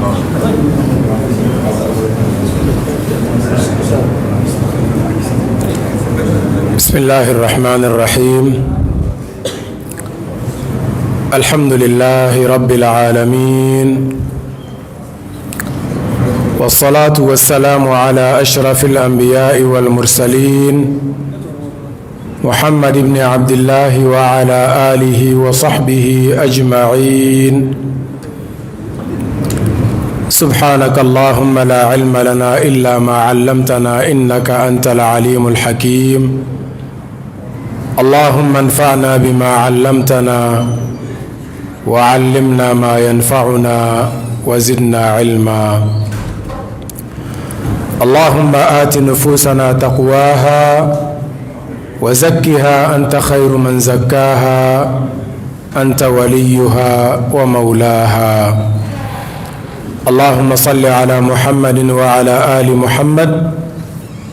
بسم الله الرحمن الرحيم. الحمد لله رب العالمين، والصلاة والسلام على أشرف الأنبياء والمرسلين، محمد بن عبد الله وعلى آله وصحبه أجمعين. سبحانك اللهم لا علم لنا إلا ما علمتنا، إنك أنت العليم الحكيم. اللهم انفعنا بما علمتنا وعلمنا ما ينفعنا وزدنا علما. اللهم آت نفوسنا تقواها وزكها، أنت خير من زكاها، أنت وليها ومولاها. اللهم صل على محمد وعلى آل محمد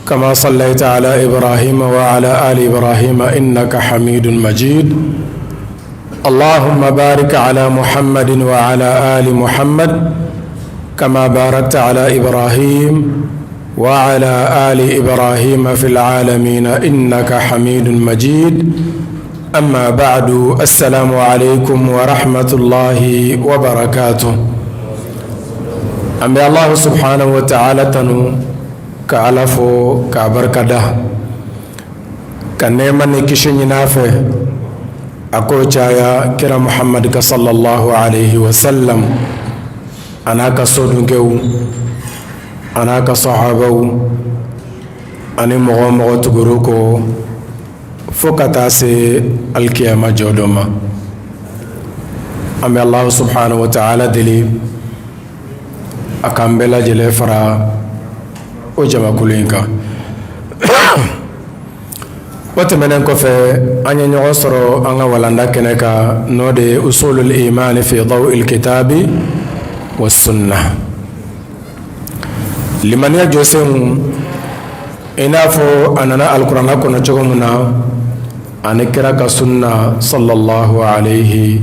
كما صليت على إبراهيم وعلى آل إبراهيم، إنك حميد مجيد. اللهم بارك على محمد وعلى آل محمد كما باركت على إبراهيم وعلى آل إبراهيم في العالمين، إنك حميد مجيد. أما بعد، السلام عليكم ورحمة الله وبركاته. An bɛ الله سبحانه وتعالى tanu, ka Ala fo k'a barika da, ka nɛɛma ni kisi ɲini a fɛ, a k'o caya kira Muhammad ka صلى الله عليه وسلم, a n'a ka sodunkɛw, a n'a ka sahabaw, ani mɔgɔ o mɔgɔ tugur'u kɔ fo ka taa se alikiyama jɔ dɔ ma. An bɛ الله سبحانه وتعالى deli, a k'an bɛɛ lajɛlen fara o jamakulu in kan. O tɛmɛnen kɔfɛ, an ye ɲɔgɔn sɔrɔ an ka walanda kɛnɛ kan, n'o de ye أصول الإيمان في ضوء الكتاب والسنة, limaniya jɔsenw i n'a fɔ a nana alikuranɛ kɔnɔ cogo min na, ani kira ka sunna صلى الله عليه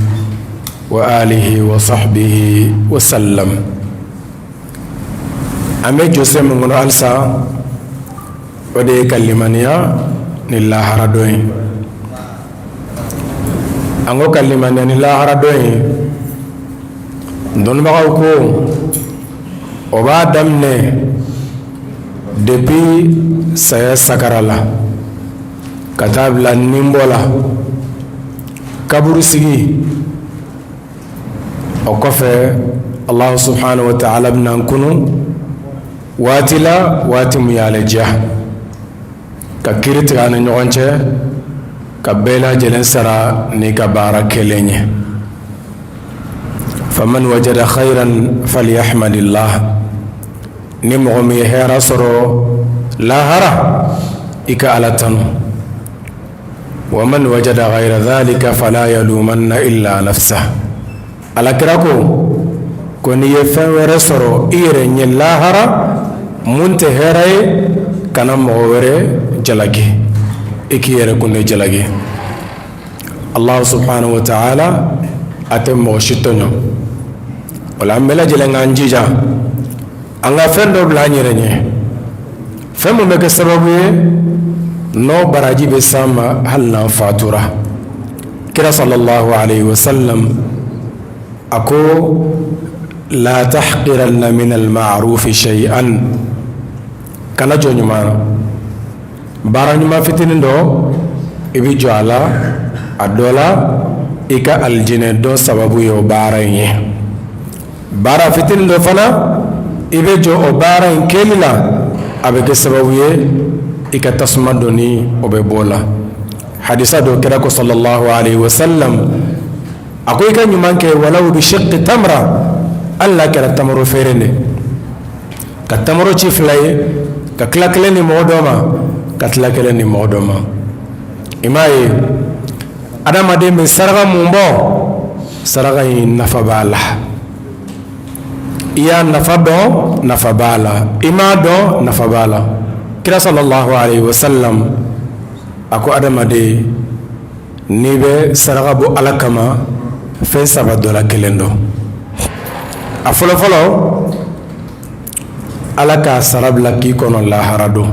وآله وصحبه وسلم. An bɛ jɔsen min kɔnɔ halisa, o de ye ka limaniya ni lahara dɔ ye. An ko ka limaniya ni lahara dɔ ye, dɔnnibagaw ko o b'a daminɛ depuis saya sakara la ka taa bila ninbɔ la, kaburu sigi. O kɔfɛ, الله سبحانه وتعالى bɛna kunu waati la, waati min y'ale diya, ka kiiri tigɛ an ni ɲɔgɔn cɛ, ka bɛɛ lajɛlen sara n'i ka baara kelen ye. فمن وجد خيرا فليحمد الله. Ni mɔgɔ min ye hɛrɛ sɔrɔ lahara, i ka Ala tanu. ومن وجد غير ذلك فلا يلومن إلا نفسه. Ala kira ko n'i ye fɛn wɛrɛ sɔrɔ i yɛrɛ ɲɛ lahara mun tɛ hɛrɛ ye, kana mɔgɔ wɛrɛ jalaki, i k'i yɛrɛ kun de jalaki. الله سبحانه وتعالى a tɛ mɔgɔ si tɔɲɔ. O la, an bɛɛ lajɛlen k'an jija, an ka fɛn dɔ bila an yɛrɛ ɲɛ, fɛn min bɛ kɛ sababu ye n'o baraji bɛ s'an ma hali n'an fatura. Kira صلى الله عليه وسلم a ko: لا تحقرن من المعروف شيئا. Kana jɔ ɲuman na. Baara ɲuman fitinin dɔ, i bɛ jɔ a la, a dɔ la i ka alijinɛ dɔ sababu ye o baara in ye. Baara fitinin dɔ fana, i bɛ jɔ o baara in kɛli la, a bɛ kɛ sababu ye i ka tasuma donni o bɛ bɔ o la. Hadisa dɔ kɛra ko صلى الله عليه وسلم a ko i ka ɲuman kɛ ولو بشق تمرة, hali n'a kɛra tamaro feere de, ka tamaro ci fila ye, ka tila kelen ni mɔgɔ dɔ ma, ka tila kelen ni mɔgɔ dɔ ma. I m'a ye, adamaden bɛ saraka mun bɔ, saraka in nafa b'a la. I y'a nafa dɔn, nafa b'a la. I m'a dɔn, nafa b'a la. Kira صلى الله عليه وسلم a ko adamaden, n'i bɛ saraka bɔ Ala kama, fɛn saba dɔ la kelen dɔn. A fɔlɔfɔlɔ, Ala k'a sara bila k'i kɔnɔ lahara don.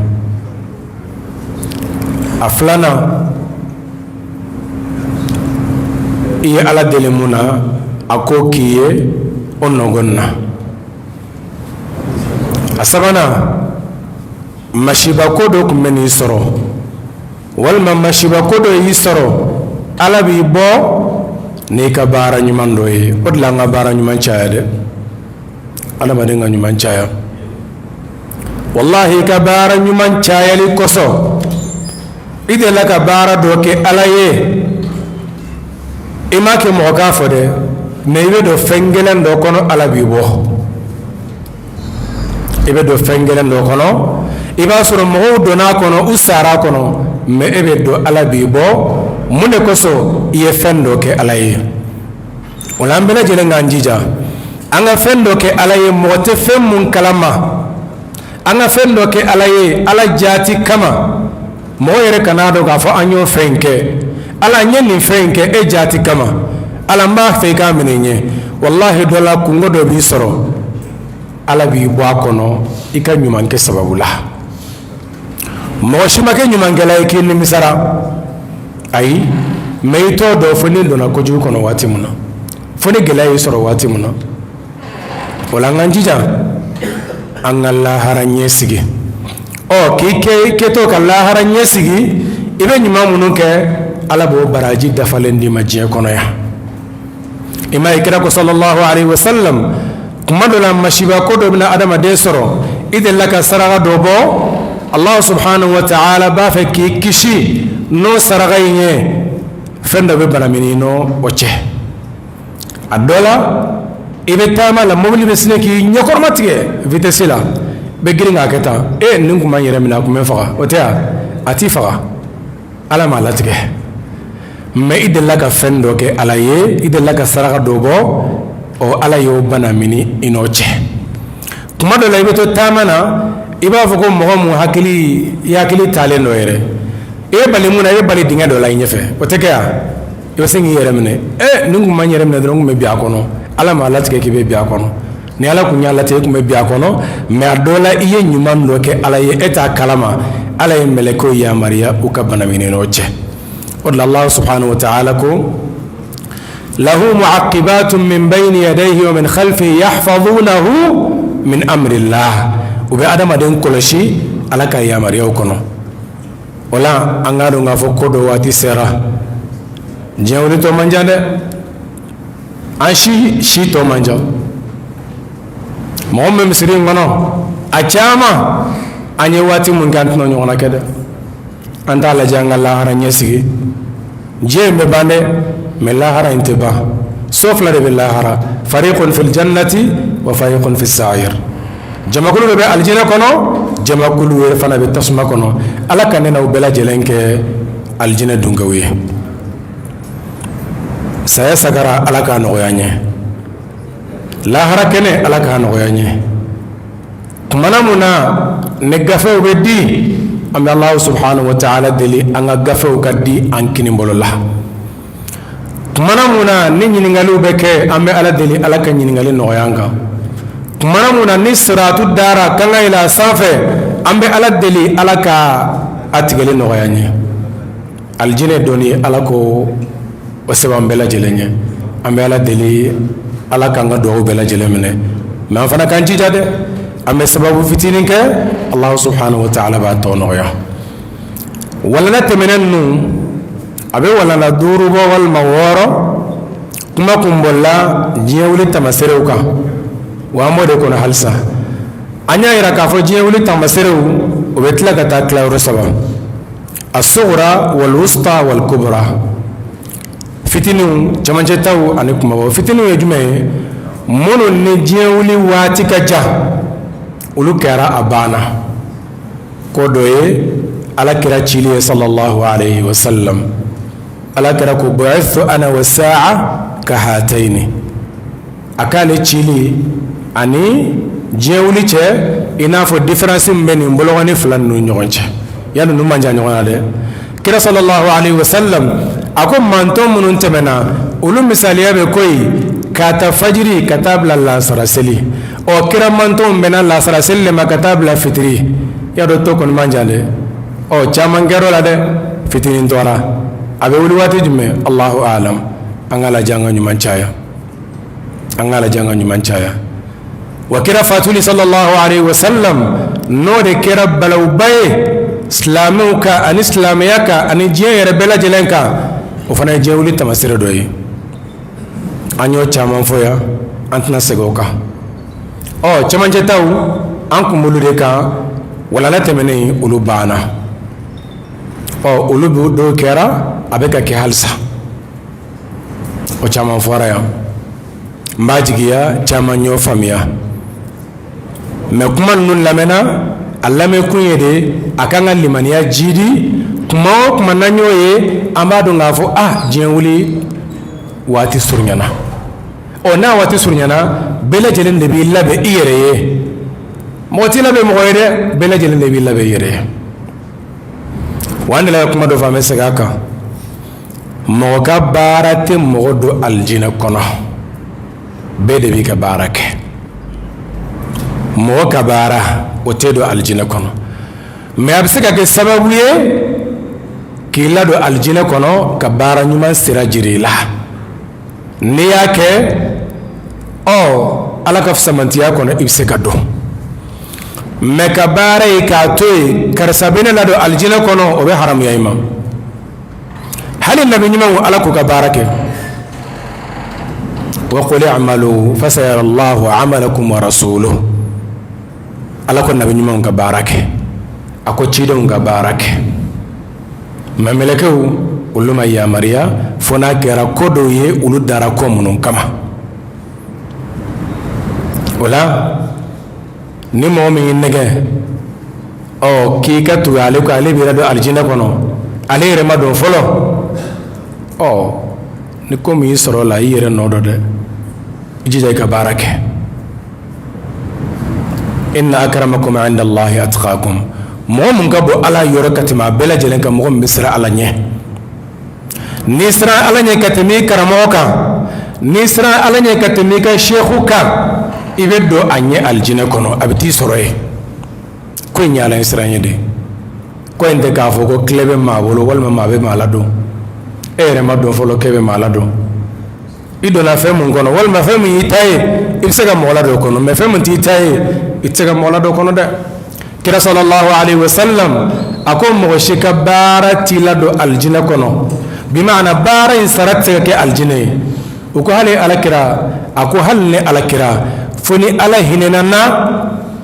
A filanan, i ye Ala deli mun na, a k'o k'i ye o nɔgɔn na. A sabanan, masibako dɔ tun bɛ n'i sɔrɔ walima masibako dɔ y'i sɔrɔ, Ala b'i bɔ n'i ka baara ɲuman dɔ ye. O de la an ka baara ɲuman caya dɛ, adamaden ka ɲuman caya. Walahi, i ka baara ɲuman cayali kosɔn, i delila ka baara dɔ kɛ Ala ye, i m'a kɛ mɔgɔ k'a fɔ dɛ, mais i bɛ don fɛn gɛlɛn dɔ kɔnɔ, Ala b'i bɔ. I bɛ don fɛn gɛlɛn dɔ kɔnɔ, i b'a sɔrɔ mɔgɔw donna a kɔnɔ, u sara a kɔnɔ, mais e bɛ don, Ala b'i bɔ. Mun de kosɔn? I ye fɛn dɔ kɛ Ala ye. O la an bɛɛ lajɛlen k'an jija an ka fɛn dɔ kɛ Ala ye, mɔgɔ tɛ fɛn mun kalama. An ka fɛn dɔ kɛ Ala ye Ala jaati kama, mɔgɔ yɛrɛ kan'a dɔn k'a fɔ an y'o fɛn kɛ. Ala, n ye nin fɛn in kɛ e jaati kama, Ala, n b'a fɛ i k'a minɛ n ye. Walahi, dɔ la kunko dɔ b'i sɔrɔ, Ala b'i bɔ a kɔnɔ i ka ɲuman kɛ sababu la. Mɔgɔ si ma kɛ ɲumankɛla ye k'i nimisara, ayi, mais i t'o dɔn fo n'i donna kojugu kɔnɔ waati min na, fo ni gɛlɛya y'i sɔrɔ waati min na. O la an k'an jija an ka lahara ɲɛ sigi. Ɔ k'i kɛ i kɛtɔ ka lahara ɲɛ sigi, i bɛ ɲuman minnu kɛ, Ala b'o baraji dafalen d'i ma diɲɛ kɔnɔ yan. I ma ye, kira ko sallallahu alaihi wasallam, kuma dɔ la masiba ko dɔ bɛna adamaden sɔrɔ, i delila ka saraka dɔ bɔ, Allah subhanahu wa ta'ala b'a fɛ k'i kisi n'o saraka in ye, fɛn dɔ bɛ banamini n'o o cɛ. A dɔ la, i bɛ taama la, mobili bɛ sin k'i ɲɛkɔrɔma tigɛ vitesse la, bɛ girin k'a kɛ tan, e nin kun ma n yɛrɛ minɛ, a kun bɛ faga. O tɛ yan, a t'i faga, Ala m'a latigɛ, mais i delila ka fɛn dɔ kɛ Ala ye, i delila ka saraka dɔ bɔ, ɔ Ala y'o bana mini i n'o cɛ. Kuma dɔ la, i bɛ to taama na, i b'a fɔ ko mɔgɔ mun hakili, i hakili taalen dɔ yɛrɛ, i bɛ bali mun na, i bɛ bali dingɛ dɔ la i ɲɛfɛ, o tɛ kɛ yan, i bɛ se k'i yɛrɛ minɛ. E nin kun ma n yɛrɛ minɛ dɔrɔn, n kun bɛ bin a kɔnɔ. Ala m'a latigɛ k'i bɛ bin a kɔnɔ. Ni Ala kun y'a latigɛ, i kun bɛ bin a kɔnɔ. Mais a dɔ la, i ye ɲuman dɔ kɛ Ala ye, e t'a kalama, Ala ye mɛlɛkɛw yamaruya u ka bana minɛ n'o cɛ. O de la Allah subhanahu wa ta'ala ko lahu mu'aqibatun min bayni yadayhi wa min khalfihi yahfazunahu min amrillah. U bɛ adamaden kɔlɔsi Ala ka yamaruyaw kɔnɔ. O la an k'a dɔn k'a fɔ ko dɔ waati sera, diɲɛ wuli tɔ man jan dɛ, an si si tɔ man jan. Mɔgɔ min bɛ misiri in kɔnɔ, a caman, an ye waati mun kɛ, an tɛna ɲɔgɔn kɛ dɛ. An t'a lajɛ an ka lahara ɲɛsigi. Diɲɛ in bɛ ban dɛ, mais lahara in tɛ ban. So fila de bɛ lahara: fariqun fil jannati wa fariqun fis sa'ir. Jamakulu dɔ bɛ alijinɛ kɔnɔ, jamakulu wɛrɛ fana bɛ tasuma kɔnɔ. Ala ka ne n'aw bɛɛ lajɛlen kɛ alijinɛ dunkew ye. Saya sagara, Ala k'a nɔgɔya n ye. Lahara kɛnɛ, Ala k'a nɔgɔya n ye. Kumana mun na ni gafew bɛ di, an bɛ Alahu subhanahu wa ta'ala deli an ka gafew ka di an kini bolo la. Kumana mun na ni ɲininkaliw bɛ kɛ, an bɛ Ala deli Ala ka ɲininkali nɔgɔya an kan. Kumana mun na ni siratu dara k'an ka yɛlɛ a sanfɛ, an bɛ Ala deli Ala ka a tigɛli nɔgɔya an ye. Alijinɛ donni, Ala ko o sɛbɛn an bɛɛ lajɛlen ye. An bɛ Ala deli Ala k'an ka dugawu bɛɛ lajɛlen minɛ. Mais an fana k'an jija dɛ, an bɛ sababu fitinin kɛ, Alahu subhanahu wa ta'ala b'a tɔ nɔgɔya. Walanda tɛmɛnen ninnu, a bɛ walanda 5 bɔ walima 6, kuma kun bolila diɲɛ wuli tamaserew kan, wa an b'o de kɔnɔ halisa. An y'a yira k'a fɔ diɲɛ wuli tamaserew, o bɛ tila ka taa tilayɔrɔ saba: asugura wal wusta wal kubra, fitininw, cɛmancɛtaw ani kumabaw. Fitininw ye jumɛn ye? Minnu ni diɲɛ wuli waati ka jan, olu kɛra a banna. Ko dɔ ye Ala kira cili ye sallallahu alayhi wa sallam. Ala kira ko bu'ithtu ana wa sa'a ka hatayni. A k'ale cili ani diɲɛ wuli cɛ, i n'a fɔ différence min bɛ nin bolokɔni fila ninnu ɲɔgɔn cɛ, yali ninnu man jan ɲɔgɔn na dɛ. Kira sallallahu alayhi wa sallam a ko mantɔn minnu tɛmɛna, olu misaliya bɛ koyi k'a ta fajiri ka taa bila lansara seli. Ɔ, kira mantɔnw bɛnna lansara seli de ma ka taa bila fitiri. Y'a dɔn to kɔni man jan dɛ. Ɔ, caman kɛr'o la dɛ, fitinin tora. A bɛ wuli waati jumɛn? Allahu alam. An k'a lajɛ, an ka ɲuman caya, an k'a lajɛ, an ka ɲuman caya. Wa kira fatuli sallallahu alaihi wasallam, n'o de kɛra balawuba ye silamɛw kan ani silamɛya kan ani diɲɛ yɛrɛ bɛɛ lajɛlen kan, o fana ye diɲɛ wuli tamasere dɔ ye. An y'o caman fɔ yan, an tɛna segin o kan. Ɔ, cɛmancɛtaw, an kun b'olu de kan walanda tɛmɛnen, olu banna. Ɔ, olu dɔw kɛra, a bɛ ka kɛ halisa. O caman fɔra yan, n b'a jigiya caman y'o faamuya. Mɛ kuma ninnu lamɛnna, a lamɛnkun ye de a kan ka limaniya jidi. Kuma o kuma n'an y'o ye, an b'a dɔn k'a fɔ a diɲɛ wuli waati surunyana. Ɔ, n'a waati surunyana, bɛɛ lajɛlen de b'i labɛn i yɛrɛ ye. Mɔgɔ t'i labɛn mɔgɔ ye dɛ, bɛɛ lajɛlen de b'i labɛn i yɛrɛ ye. Wa an delila ka kuma dɔ fɔ, an bɛ segin a kan: mɔgɔ ka baara tɛ mɔgɔ don alijinɛ kɔnɔ, bɛɛ de b'i ka baara kɛ. Mɔgɔ ka baara, o tɛ don alijinɛ kɔnɔ, mɛ a bɛ se ka kɛ sababu ye k'i ladon alijinɛ kɔnɔ, ka baara ɲuman sira jira i la. N'i y'a kɛ, ɔ, Ala ka samantiya kɔnɔ, i bɛ se ka don. Mɛ ka baara ye k'a to yen, karisa bɛ ne ladon alijinɛ kɔnɔ, o bɛ haramuya i ma. Hali nabi ɲumanw, Ala k'u ka baara kɛ: wa qul i'malu fasayara Allahu amalakum wa rasuluhu. Ala ko nabi ɲumanw ka baara kɛ, a ko cidenw ka baara kɛ, mɛ mɛlɛkɛw, olu ma yamaruya fo n'a kɛra ko dɔw ye, olu dara ko minnu kama. O la, ni mɔgɔ min y'i nɛgɛ, ɔ, k'i ka tugu ale kɔ, ale b'i don alijinɛ kɔnɔ, ale yɛrɛ ma don fɔlɔ. Ɔ, ni ko min y'i sɔrɔ o la, i yɛrɛ nɔ dɔ dɛ. I jija i ka baara kɛ. Inna akramakum inda Allahi atqakum. Mɔgɔ mun ka bon Ala yɔrɔ ka tɛmɛ a bɛɛ lajɛlen kan, mɔgɔ min bɛ siran Ala ɲɛ. N'i siran Ala ɲɛ ka tɛmɛ i karamɔgɔ kan, n'i siran Ala ɲɛ ka tɛmɛ i ka seku kan, i bɛ don a ɲɛ alijinɛ kɔnɔ, a bɛ t'i sɔrɔ yen. Ko in ye Ala ɲɛ siran ye de. Ko in tɛ k'a fɔ ko tile bɛ maa bolo walima maa bɛ maa ladon. E yɛrɛ ma don fɔlɔ k'e bɛ maa ladon. I donna fɛn mun kɔnɔ, walima fɛn min y'i ta ye, i bɛ se ka mɔgɔ ladon o kɔnɔ, mɛ fɛn min t'i ta ye, i tɛ se ka mɔgɔ ladon o kɔnɔ dɛ. Kira sallallahu alaihi wasallam a ko mɔgɔ si ka baara t'i ladon alijinɛ kɔnɔ, bimaana baara in sara tɛ se ka kɛ alijinɛ ye. U ko hali Ala kira? A ko hali ni Ala kira, fo ni Ala hinɛna na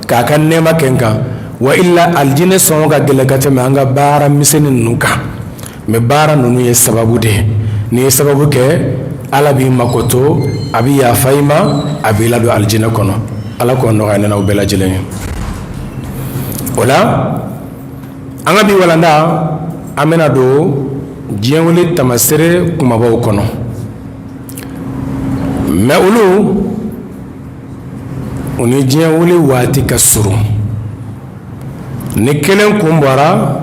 k'a ka nɛɛma kɛ n kan. Wa illa, alijinɛ sɔngɔ ka gɛlɛn ka tɛmɛ an ka baara misɛnnin ninnu kan. Mɛ baara ninnu ye sababu de ye. N'i ye sababu kɛ, Ala b'i makoto, a bɛ yafa i ma, a b'i ladon alijinɛ kɔnɔ. Ala k'o nɔgɔya ne n'aw bɛɛ lajɛlen ye. O la, an ka bi walanda, an bɛna don diɲɛ wuli tamasere kumabaw kɔnɔ. Mɛ olu, u ni diɲɛ wuli waati ka surun. Ni kelen kun bɔra,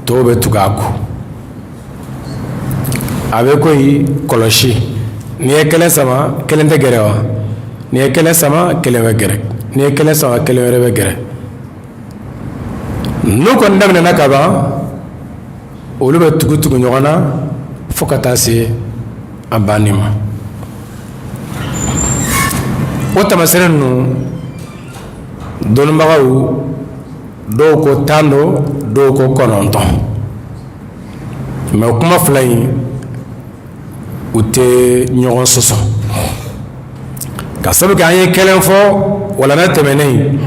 tɔw bɛ tugu a kɔ. A bɛ koyi kɔlɔsi, n'i ye kelen sama, kelen tɛ gɛrɛ wa? N'i ye kelen sama, kelen bɛ gɛrɛ. N'i ye kelen sama, kelen wɛrɛ bɛ gɛrɛ. N'u kɔni daminɛna ka ban, olu bɛ tugu tugu ɲɔgɔn na fo ka taa se a banni ma. O tamasere ninnu, dɔnnibagaw dɔw ko 10 don, dɔw ko 9. Mɛ kuma fila in, u tɛ ɲɔgɔn sɔsɔ, ka sabu kɛ an ye kelen fɔ walanda tɛmɛnen,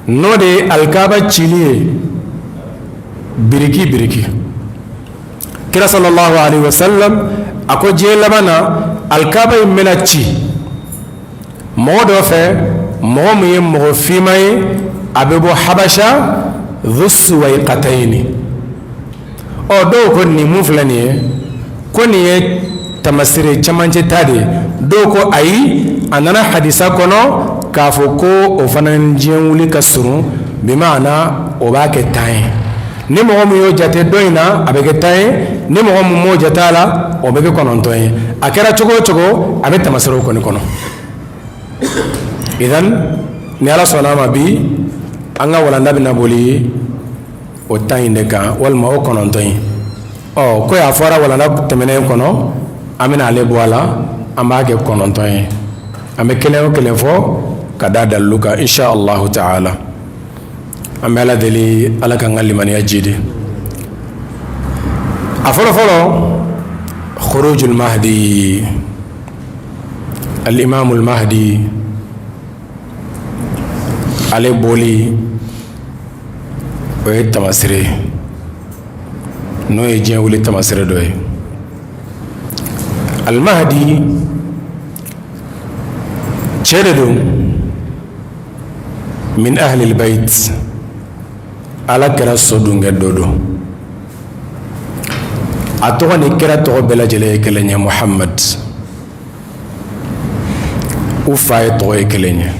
n'o de ye alikaba cili ye biriki biriki. Kira sallallahu alaihi wasallam a ko diɲɛ laban na, alikaba in bɛna ci mɔgɔ dɔ fɛ, mɔgɔ min ye mɔgɔ finma ye, a bɛ bɔ Habasha, dhusuwayqatayni. Ɔ, dɔw ko nin mun filɛ nin ye, ko nin ye tamasire camancɛ ta de ye. Dɔw ko ayi, a nana hadisa kɔnɔ k'a fɔ ko o fana ni diɲɛ wuli ka surun, bimaana o b'a kɛ 10 ye. Ni mɔgɔ min y'o jate dɔ in na, a bɛ kɛ 10 ye. Ni mɔgɔ min m'o jate a la, o bɛ kɛ 9 ye. A kɛra cogo o cogo, a bɛ tamaserew kɔni kɔnɔ. Idan, ni Ala sɔnna a ma, bi an ka walanda bɛna boli o 10 in de kan, walima o 9 in. Ɔ, ko y'a fɔra walanda tɛmɛnen kɔnɔ, an bɛna ale bɔ a la, an b'a kɛ 9 ye. An bɛ kelen o kelen fɔ ka da dalilu kan, insha Allahu ta'ala. An bɛ Ala deli, Ala k'an ka limaniya jidi. A fɔlɔ fɔlɔ, khurujul mahdi, al-imamul mahdi, ale bɔli, o ye tamasire ye, n'o ye diɲɛ wuli tamasire dɔ ye. Al-mahdi cɛ de don, min ahlil bayt, Ala kira sodunkɛ dɔ don. A tɔgɔ ni kira tɔgɔ bɛɛ lajɛlen ye kelen ye, Muhammad. U fa ye tɔgɔ ye kelen ye.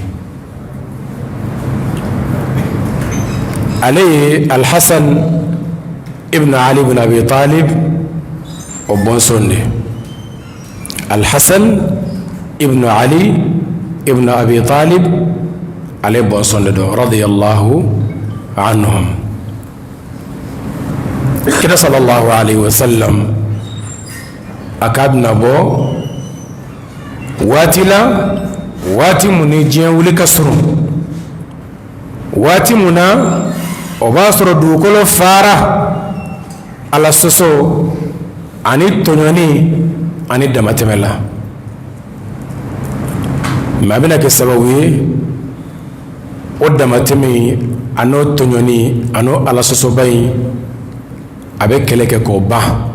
Ale ye Alhasan ibn Ali ibn Abi Talib o bɔnsɔn de. Alhasan ibn Ali ibn Abi Talib, ale bɔnsɔn de don, radiyallahu anhum. Kira sallallahu alaihi wasallam a k'a bɛna bɔ waati la, waati mun ni diɲɛ wuli ka surun, waati mun na o b'a sɔrɔ dugukolo fara Ala sɔsɔ ani tɔɲɔni ani damatɛmɛ la. Mais a bɛna kɛ sababu ye, o damatɛmɛ an'o tɔɲɔni an'o Ala sɔsɔba in, a bɛ kɛlɛ kɛ k'o ban.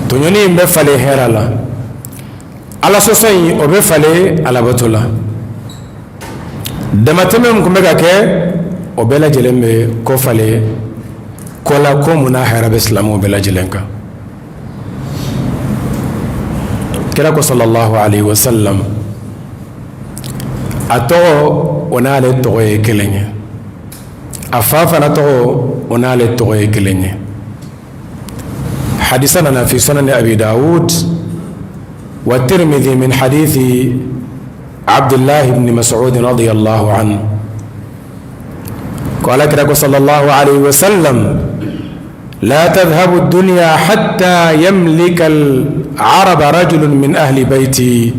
Tɔɲɔni in bɛ falen hɛrɛ la, Ala sɔsɔ in, o bɛ falen alabato la, damatɛmɛ min tun bɛ ka kɛ, o bɛɛ lajɛlen bɛ kɔ falen ko la, ko mun na hɛrɛ bɛ silamɛw bɛɛ lajɛlen kan. Kira ko sallallahu alaihi wasallam, a tɔgɔ, o n'ale tɔgɔ ye kelen ye. A fa fana tɔgɔ, o n'ale tɔgɔ ye kelen ye. Hadisa nana fi sunan Abi Dawud wa Tirmidhi min hadithi Abdullah ibn Mas'ud radiyallahu anhu, ko Ala kira ko sallallahu alaihi wasallam: لا تذهب الدنيا حتى يملك العرب رجل من أهل بيتي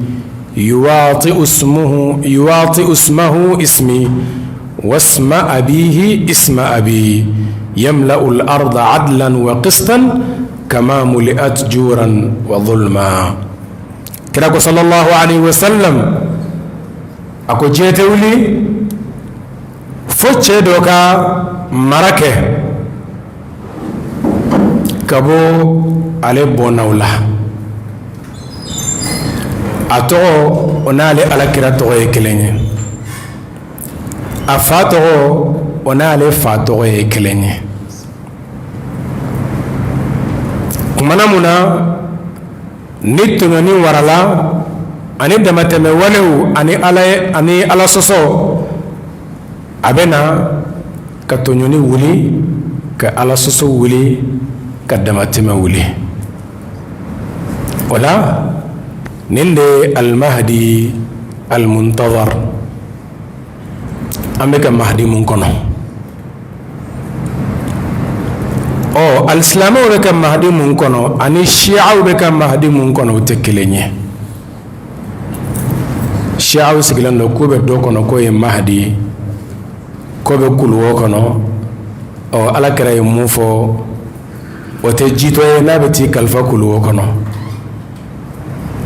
يواطئ اسمه اسمي واسم أبيه اسم أبي، يملأ الأرض عدلا وقسطا كما ملئت جورا وظلما. Kira ko sallallahu alaihi wasallam, a ko diɲɛ tɛ wuli fo cɛ dɔ ka mara kɛ ka bɔ ale bɔnnaw la. A tɔgɔ, o n'ale Alakira tɔgɔ ye kelen ye. A fa tɔgɔ, o n'ale fa tɔgɔ ye kelen ye. Kumana mun na ni tɔɲɔni warala ani damatɛmɛ walew ani ala ani Ala sɔsɔ, a bɛ na ka tɔɲɔni wuli, ka Ala sɔsɔ wuli, ka damatɛmɛ wuli. O la, nin de ye Almahdi Almuntazar, an bɛ ka Mahdi mun kɔnɔ. Ɔ, alisilamɛw bɛ ka Mahdi mun kɔnɔ ani Shiaw bɛ ka Mahdi mun kɔnɔ, o tɛ kelen ye. Shiaw sigilen don k'u bɛ dɔ kɔnɔ k'o ye Mahdi ye, k'o bɛ kuluwo kɔnɔ. Ɔ, Ala kira ye mun fɔ? O tɛ jitɔ ye n'a bɛ t'i kalifa kuluwo kɔnɔ,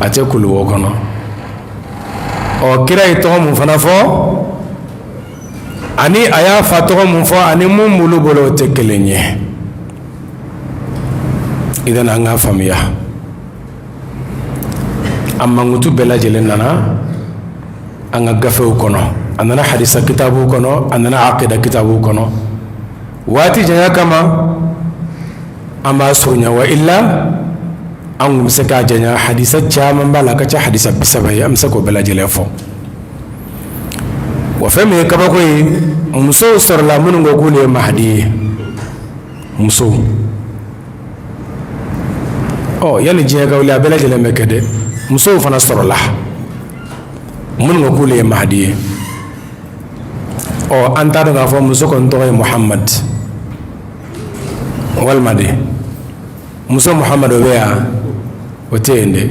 a tɛ kuluwo kɔnɔ. Ɔ, kira ye tɔgɔ mun fana fɔ ani a y'a fa tɔgɔ mun fɔ ani mun b'olu bolo, o tɛ kelen ye. Idan, an k'a faamuya, a mankutu bɛɛ lajɛlen nana an ka gafew kɔnɔ, a nana hadisa kitabuw kɔnɔ, a nana akida kitabuw kɔnɔ. Waati janya kama, an b'a surunya, wa illa an kun bɛ se k'a janya. Hadisa caman b'a la, a ka ca hadisa 30 ye, an bɛ se k'o bɛɛ lajɛlen fɔ. Wa fɛn min ye kabako ye, musow sɔrɔla minnu ko k'olu ye Mahadi ye. Musow, Ɔ, yanni diɲɛ ka wuli, a bɛɛ lajɛlen bɛ kɛ dɛ. Musow fana sɔrɔla minnu ko k'olu ye Mahadi ye. Ɔ, an t'a dɔn k'a fɔ muso kɔni tɔgɔ ye Muhamad walima de muso Muhamad, o bɛ yan, o tɛ yen dɛ.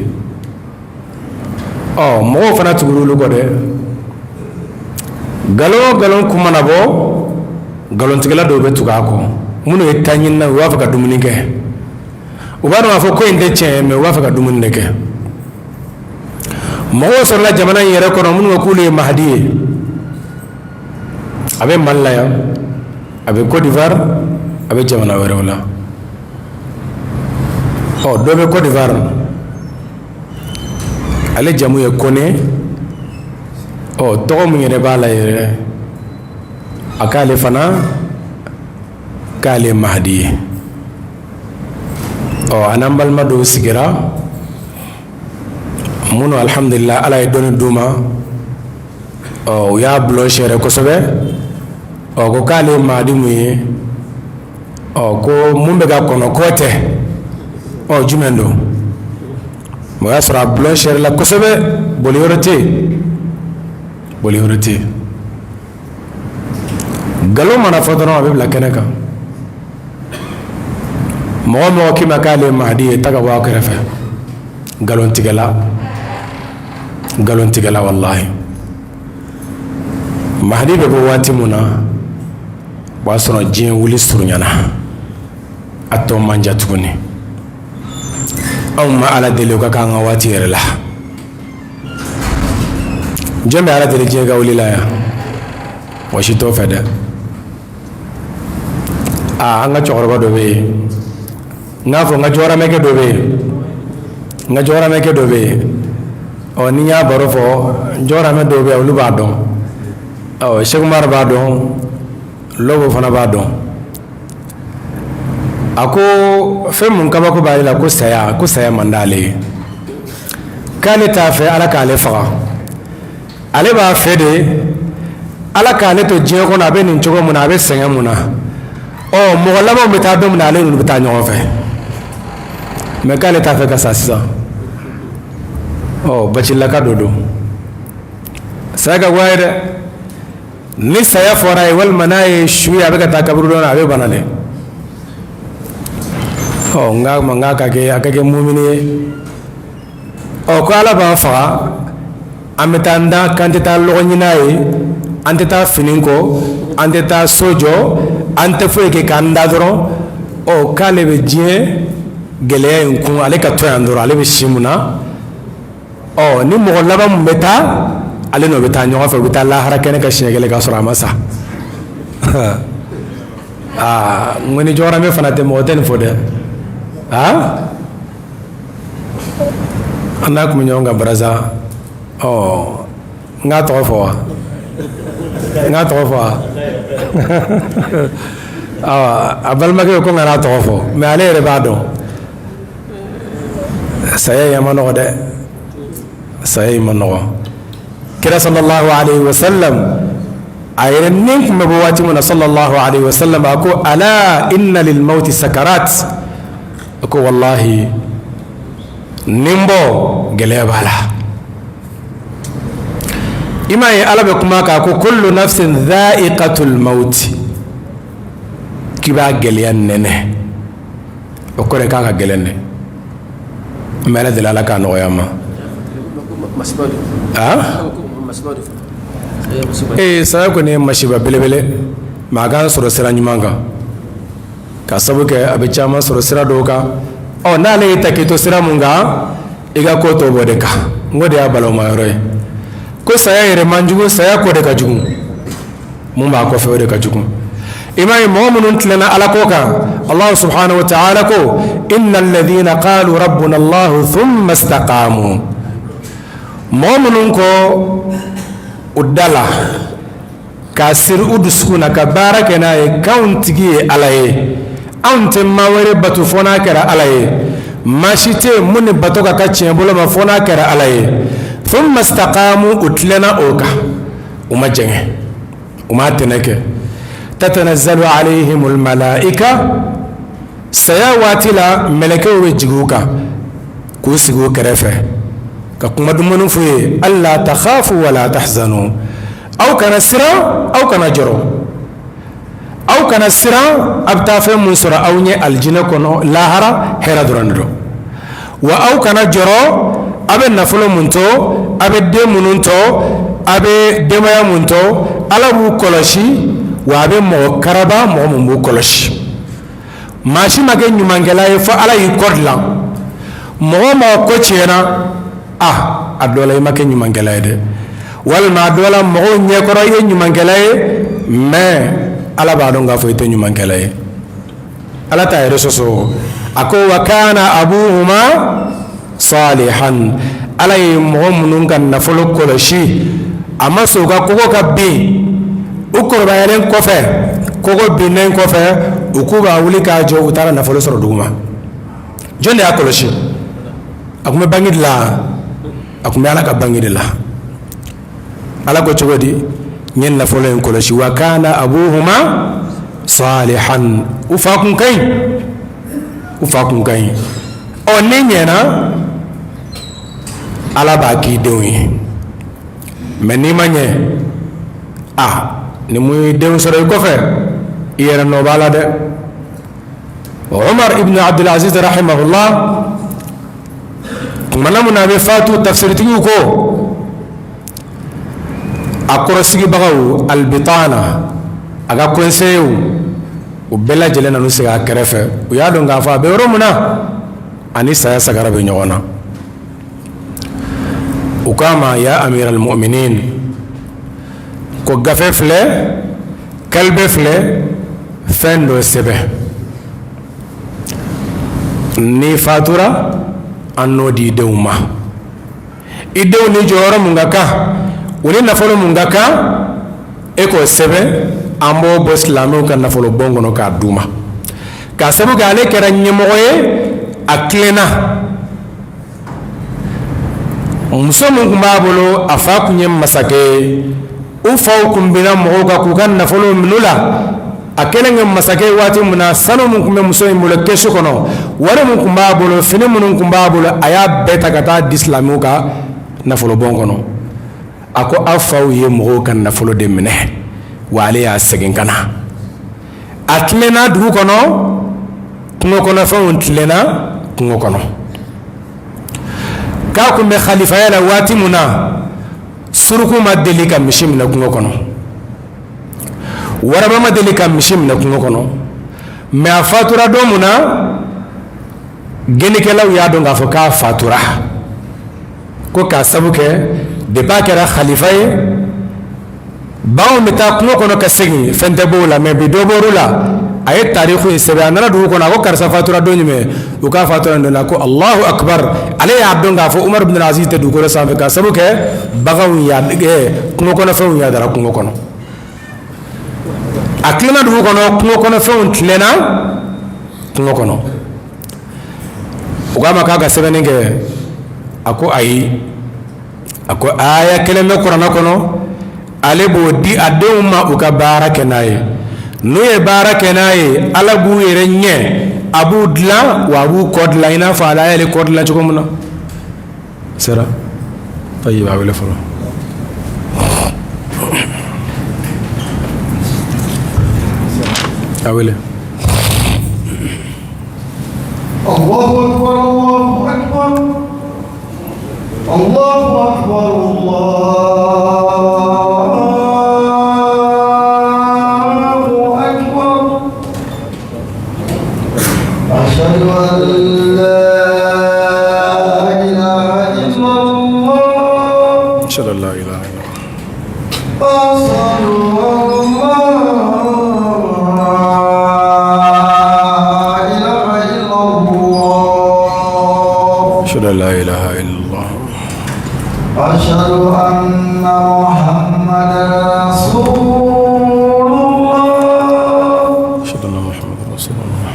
Ɔ, mɔgɔw fana tugura olu kɔ dɛ. Nkalon o nkalon kun mana bɔ, nkalontigɛla dɔw bɛ tugu a kɔ. Minnu ye ta ɲinina, u b'a fɛ ka dumuni kɛ, u b'a dɔn k'a fɔ ko in tɛ tiɲɛ ye, mais u b'a fɛ ka dumuni de kɛ. Mɔgɔw sɔrɔla jamana in yɛrɛ kɔnɔ minnu ko k'olu ye Mahadi ye. A bɛ Mali la yan, a bɛ Côte d'Ivoire, a bɛ jamana wɛrɛw la. Ɔ, dɔ bɛ Côte d'Ivoire, ale jamu ye Kone. Ɔ, tɔgɔ mun yɛrɛ b'a la yɛrɛ, a k'ale fana k'ale Mahadi ye. Ɔ, a n'an balima dɔw sigira minnu, alhamdulillah, Ala ye dɔnni d'u ma. Ɔ, u y'a bulon sɛrɛ kosɛbɛ. Ɔ, ko k'ale ye Mahadi mun ye? Ɔ, ko mun bɛ ka kɔnɔ k'o tɛ. Ɔ, jumɛn don? O y'a sɔrɔ a bulon sɛrɛ la kosɛbɛ, boli yɔrɔ tɛ yen, boli yɔrɔ tɛ yen. Nkalon mana fɔ dɔrɔn, a bɛ bila kɛnɛ kan. Mɔgɔ mɔgɔ k'i ma k'ale ye Mahadi ye, ta ka bɔ a kɛrɛfɛ. Nkalontigɛla, nkalontigɛla, walahi. Mahadi bɛ bɔ waati mun na, o b'a sɔrɔ diɲɛ wuli surunyana, a tɔ man jan tuguni. Anw ma Ala deli o ka k'an ka waati yɛrɛ la. Jɔn bɛ Ala deli diɲɛ ka wuli la yan? Mɔgɔ si t'o fɛ dɛ. Aa, an ka cɛkɔrɔba dɔ bɛ yen, n k'a fɔ n ka jɔyɔrɔmɛkɛ dɔ bɛ yen, n ka jɔyɔrɔmɛkɛ dɔ bɛ yen. Ɔ, ni n y'a baro fɔ, jɔyɔrɔmɛ dɔw bɛ yen, olu b'a dɔn. Ɔ, Sɛkumari b'a dɔn, Lɔbo fana b'a dɔn. A ko fɛn mun kabako b'ale la, ko saya, ko saya man d'ale ye, k'ale t'a fɛ Ala k'ale faga. Ale b'a fɛ de Ala k'ale to diɲɛ kɔnɔ, a bɛ nin cogo mun na, a bɛ sɛgɛn mun na. Ɔ, mɔgɔ labanw bɛ taa don min na, ale n'olu bɛ taa ɲɔgɔn fɛ, mais k'ale t'a fɛ ka sa sisan. Ɔ, bacilaka dɔ don. Saya ka go a ye dɛ. Ni saya fɔra a ye, walima n'a ye su ye, a bɛ ka taa kaburudon na, a bɛ bana dɛ. Ɔ, n k'a ma, n k'a ka kɛ, a ka kɛ mumini ye. Ɔ, ko Ala b'an faga, an bɛ taa an da k'an tɛ taa lɔgɔ ɲini a ye, an tɛ taa fini ko, an tɛ taa so jɔ, an tɛ foyi kɛ, k'an da dɔrɔn. Ɔ, k'ale bɛ diɲɛ gɛlɛya in kun, ale ka to yan dɔrɔn, ale bɛ si mun na. Ɔ, ni mɔgɔ laban mun bɛ taa, ale n'o bɛ taa ɲɔgɔn fɛ, u bɛ taa lahara kɛnɛ ka siɲɛ kelen, k'a sɔrɔ a ma sa. Aa, n ko ni jɔyɔrɔmɛ fana tɛ, mɔgɔ tɛ nin fɔ dɛ. Aa, an n'a tun bɛ ɲɔgɔn kan Brazza. Ɔ, n k'a tɔgɔ fɔ wa? N k'a tɔgɔ fɔ wa? Awa, a balimakɛ ko n kana tɔgɔ fɔ, mais ale yɛrɛ b'a dɔn. Saya in ma nɔgɔ dɛ, saya in ma nɔgɔ. Kira sallallahu alaihi wasallam, a yɛrɛ ni tun bɛ bɔ waati min na, sallallahu alaihi wasallam, a ko: ala inna lil mauti sakarat. A ko wallahi, nin bɔ gɛlɛya b'a la. I m'a ye, Ala bɛ kuma kan ko kullu nafsin dha'iqatul maut, k'i b'a gɛlɛya nɛnɛ. O kɔrɔ ye k'a ka gɛlɛn dɛ. N bɛ Ala deli, Ala k'a nɔgɔya n ma. Ah, ee, saya kɔni ye masiba belebele, mɛ a k'an sɔrɔ sira ɲuman kan, ka sabu kɛ a bɛ caman sɔrɔ sira dɔw kan. Ɔ, n'ale y'i ta k'i to sira mun kan, i ka ko tɔ b'o de kan. N ko de y'a balawma yɔrɔ ye ko saya yɛrɛ man jugu, saya ko de ka jugu. Mun b'a kɔfɛ, o de ka jugu. I m'a ye, mɔgɔ minnu tilenna Ala ko kan, Allah subhanahu wa ta'ala ko: inna alladhina qalu rabbuna Allah thumma istaqamu. Mɔgɔ minnu ko u da la k'a siri u dusukun na, ka baara kɛ n'a ye, k'anw tigi ye Ala ye, anw tɛ maa wɛrɛ bato fo n'a kɛra Ala ye, maa si tɛ yen mun ni bato ka ka tiɲɛ bolo ma fo n'a kɛra Ala ye, thumma istaqamu, u tilenna o kan, u ma jɛngɛ, u ma tɛnɛ kɛ, tatanazzalu alayhimul malaika, saya waati la mɛlɛkɛw bɛ jigin u kan. K'u sigi u kɛrɛfɛ ka kuma dumanw f'u ye, alla takhafu wala tahzanu, aw kana siran, aw kana jɔrɔ, aw kana siran, a bɛ taa fɛn mun sɔrɔ aw ɲɛ alijinɛ kɔnɔ lahara, hɛrɛ dɔrɔn de don. Wa aw kana jɔrɔ, a bɛ nafolo mun to, a bɛ den minnu to, a bɛ denbaya mun to, Ala b'u kɔlɔsi, wa a bɛ mɔgɔ karaba, mɔgɔ mun b'u kɔlɔsi. Maa si ma kɛ ɲumankɛla ye fo Ala y'i kɔ dilan. Mɔgɔ o mɔgɔ ko tiɲɛna, a a dɔ la i ma kɛ ɲumankɛla ye dɛ, walima a dɔ la mɔgɔw ɲɛkɔrɔ i ye ɲumankɛla ye, mais Ala b'a dɔn k'a fɔ i tɛ ɲumankɛla ye. Ala t'a yɛrɛ sɔsɔ. A ko wa kana abuhuma salihan. Ala ye mɔgɔ minnu ka nafolo kɔlɔsi, a ma sɔn u ka kogo ka bin. U kɔrɔbayalen kɔfɛ, kogo binnen kɔfɛ, u k'u b'a wuli k'a jɔ, u taara nafolo sɔrɔ duguma. Jɔn de y'a kɔlɔsi? A tun bɛ banki de la, a tun bɛ Ala ka banki de la. Ala ko cogo di? N ye nafolo in kɔlɔsi. Wa kana abuhuma salihan, u fa kun ka ɲi, u fa kun ka ɲi. Ɔ n'i ɲɛna, Ala b'a k'i denw ye, mais n'i ma ɲɛ, a ni mun ye denw sɔrɔ i kɔfɛ, i yɛrɛ nɔ b'a la dɛ. Umar ibn Abdulaziz rahimahullah, tumana mun na a bɛ fatu, tafsiritigiw ko a kɔrɔsigibagaw, albitana, a ka conseillers, u bɛɛ lajɛlen nan'u sigi a kɛrɛfɛ. U y'a dɔn k'a fɔ a bɛ yɔrɔ min na, ani saya sagara bɛ ɲɔgɔn na. U k'a ma, ya amir al-mu'minin, ko gafe filɛ, kalibe filɛ, fɛn dɔ sɛbɛn, n'i fatura an n'o di denw ma. I denw ni jɔyɔrɔ mun ka kan, u ni nafolo mun ka kan, e k'o sɛbɛn, an b'o bɔ silamɛw ka nafolo bon kɔnɔ k'a d'u ma. K'a sabu kɛ ale kɛra ɲɛmɔgɔ ye, a tilenna. Muso min tun b'a bolo, a fa tun ye masakɛ ye, u faw tun binna mɔgɔw kan k'u ka nafolo minɛ u la. A kɛlen kɛ masakɛ ye waati min na, sanu min tun bɛ muso in bolo kɛsu kɔnɔ, wari min tun b'a bolo, fini minnu tun b'a bolo, a y'a bɛɛ ta ka taa di silamɛw ka nafolobon kɔnɔ. A ko aw faw ye mɔgɔw ka nafolo de minɛ, wa ale y'a segin ka na. A tilenna dugu kɔnɔ, kungo kɔnɔfɛnw tilenna kungo kɔnɔ. K'a kun bɛ khalifaya la waati min na, suruku ma deli ka misi minɛ kungo kɔnɔ, waraba ma deli ka misi minɛ kungo kɔnɔ. Mais a fatura don min na, gɛnnikɛlaw y'a dɔn k'a fɔ k'a fatura, ko k'a sabu kɛ depuis a kɛra khalifa ye, baganw bɛ taa kungo kɔnɔ ka segin, fɛn tɛ b'o la. Mais bi dɔ bɔr'u la. A ye tariku in sɛbɛn. A nana dugu kɔnɔ, a ko karisa fatura don jumɛn? U k'a fatura nin don na. Ko Allahu akbar. Ale y'a dɔn k'a fɔ Umaru bin Aziz tɛ dugukolo sanfɛ, k'a sabu kɛ baganw ya kungo kɔnɔfɛnw yadara kungo kɔnɔ. A tilenna dugu kɔnɔ, kungo kɔnɔfɛnw tilenna kungo kɔnɔ. U k'a ma k'a ka sɛbɛnni kɛ. A ko ayi, a ko aya kelen bɛ kuranɛ kɔnɔ, ale b'o di a denw ma, u ka baara kɛ n'a ye. N'u ye baara kɛ n'a ye, Ala b'u yɛrɛ ɲɛ, a b'u dilan, wa a b'u kɔ dilan i n'a fɔ ala y'ale kɔ dilan cogo min na. Sera ayi, b'a wele fɔlɔ. A wele. Allahu akbar, Allahu akbar, Allahu akbar, Allahu akbar. Ashhadu an la ilaha illallah. Ashhadu an la ilaha illallah. Ashhadu an la ilaha illallah. Ashhadu an la ilaha illallah. Ashhadu anna Muhammadan rasulullah. Ashhadu anna Muhammadan rasulullah.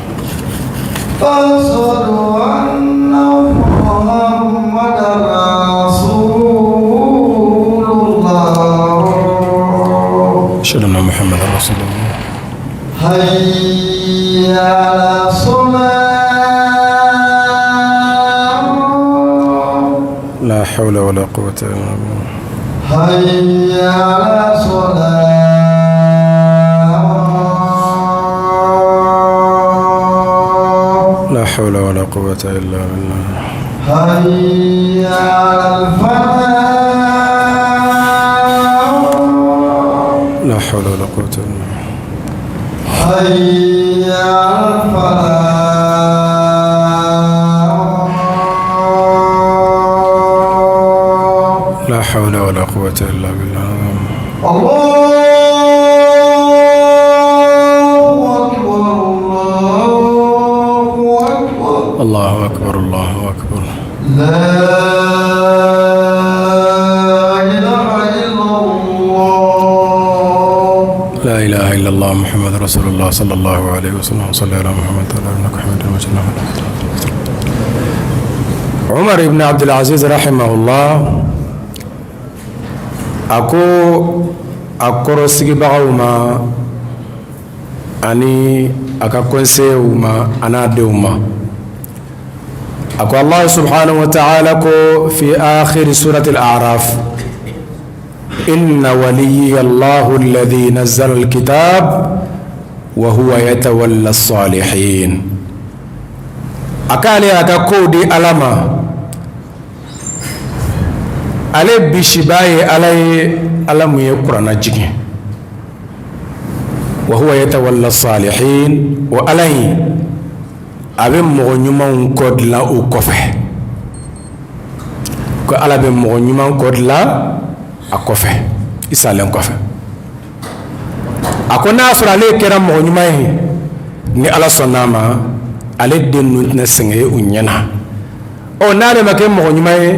Ashhadu anna Muhammadan rasulullah. Ashhadu anna Muhammadan rasulullah. Hayya ala salat. حول ولا قوة إلا بالله. حي على الصلاة. لا حول ولا قوة إلا بالله. حي على الفلاح. لا حول ولا قوة إلا بالله. حي على الفلاح. لا حول ولا قوة إلا بالله. الله أكبر، الله أكبر. الله أكبر، الله أكبر. لا إله إلا الله. لا إله إلا الله محمد رسول الله صلى الله عليه وسلم. صلى على محمد وعلى إنك حميد مجيد. عمر بن عبد العزيز رحمه الله a ko a kɔrɔsigibagaw ma ani a ka conseillers ma an'a denw ma, a ko Allah سبحانه وتعالى ko في آخر سورة الأعراف: إن وليي الله الذي نزل الكتاب وهو يتولى الصالحين. A k'ale y'a ka kow di Ala ma, ale bisiba ye Ala ye, Ala mun ye kuranna jigin. وهو يتولى الصالحين, o Ala in, a bɛ mɔgɔ ɲumanw kɔ dilan o kɔfɛ, ko Ala bɛ mɔgɔ ɲuman kɔ dilan a kɔfɛ, i salen kɔfɛ. A ko n'a sɔrɔ ale kɛra mɔgɔ ɲuman ye, ni Ala sɔnna a ma, ale den ninnu tɛna sɛgɛn u ɲɛna. Ɔ, n'ale ma kɛ mɔgɔ ɲuman ye,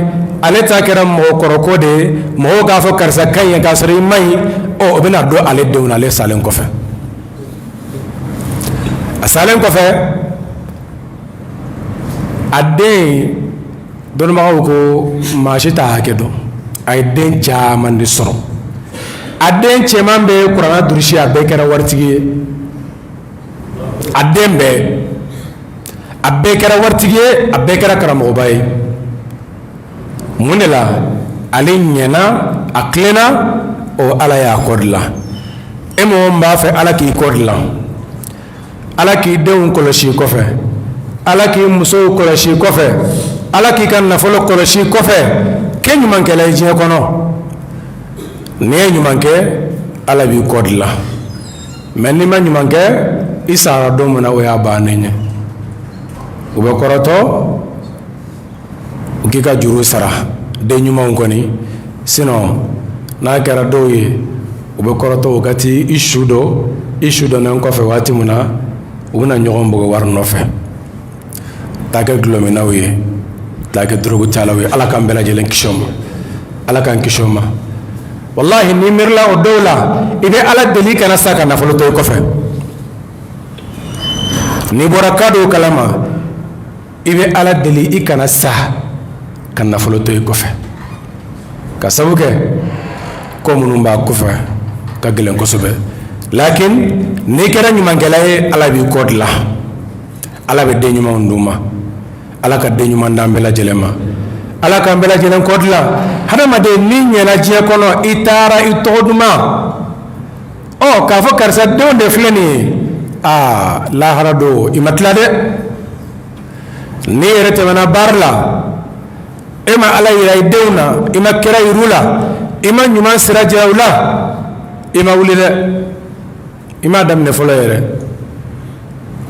ale ta kɛra mɔgɔkɔrɔko de ye, mɔgɔw k'a fɔ karisa ka ɲi k'a sɔrɔ i man ɲi, ɔ, o bɛna don ale denw na ale salen kɔfɛ. A salen kɔfɛ, a den, dɔnnibagaw ko maa si t'a hakɛ dɔn, a ye den caman de sɔrɔ. A den cɛman bɛ kuranna durusi, a bɛɛ kɛra waritigi ye. A den bɛɛ, a bɛɛ kɛra waritigi ye, a bɛɛ kɛra karamɔgɔba ye. Mun de la? Ale ɲɛna, a tilenna, o Ala y'a kɔ dilan. E mɔgɔ min b'a fɛ Ala k'i kɔ dilan, Ala k'i denw kɔlɔsi kɔfɛ, Ala k'i musow kɔlɔsi kɔfɛ, Ala k'i ka nafolo kɔlɔsi kɔfɛ, kɛ ɲumankɛla ye diɲɛ kɔnɔ. N'i ye ɲuman kɛ, Ala b'i kɔ dilan. Mɛ n'i ma ɲuman kɛ, i sara don min na, o y'a bannen ye. U bɛ kɔrɔtɔ, u k'i ka juru sara. Den ɲumanw kɔni, sinon n'a kɛra dɔw ye, u bɛ kɔrɔtɔ, u ka ti i su dɔn. I su dɔnnen kɔfɛ, waati min na u bɛna ɲɔgɔn bugɔ wari nɔfɛ, taa kɛ dɔlɔminnaw ye, taa kɛ dorogutalaw ye. Ala k'an bɛɛ lajɛlen kisi o ma, Ala k'an kisi o ma. Walahi, n'i miirila o dɔw la, i bɛ Ala deli kana sa ka nafolo to i kɔfɛ. N'i bɔra ka dɔw kalama, i bɛ Ala deli i kana sa ka nafolo to i kɔfɛ, ka sabu kɛ ko minnu b'a kɔfɛ ka gɛlɛn kosɛbɛ. Lakin n'i kɛra ɲumankɛla ye, Ala b'i kɔ dilan, Ala bɛ den ɲumanw d'u ma. Ala ka den ɲuman d'an bɛɛ lajɛlen ma, Ala k'an bɛɛ lajɛlen kɔ dilan. Hadamaden, n'i ɲɛna diɲɛ kɔnɔ, i taara, i tɔgɔ duman, ɔ, k'a fɔ karisa denw de filɛ nin ye, aa, lahara don, i ma tila dɛ. N'i yɛrɛ tɛmɛna baara la, e ma Ala yira i denw na, i ma kira yir'u la, i ma ɲuman sira jira u la, i ma wuli dɛ, i m'a daminɛ fɔlɔ yɛrɛ.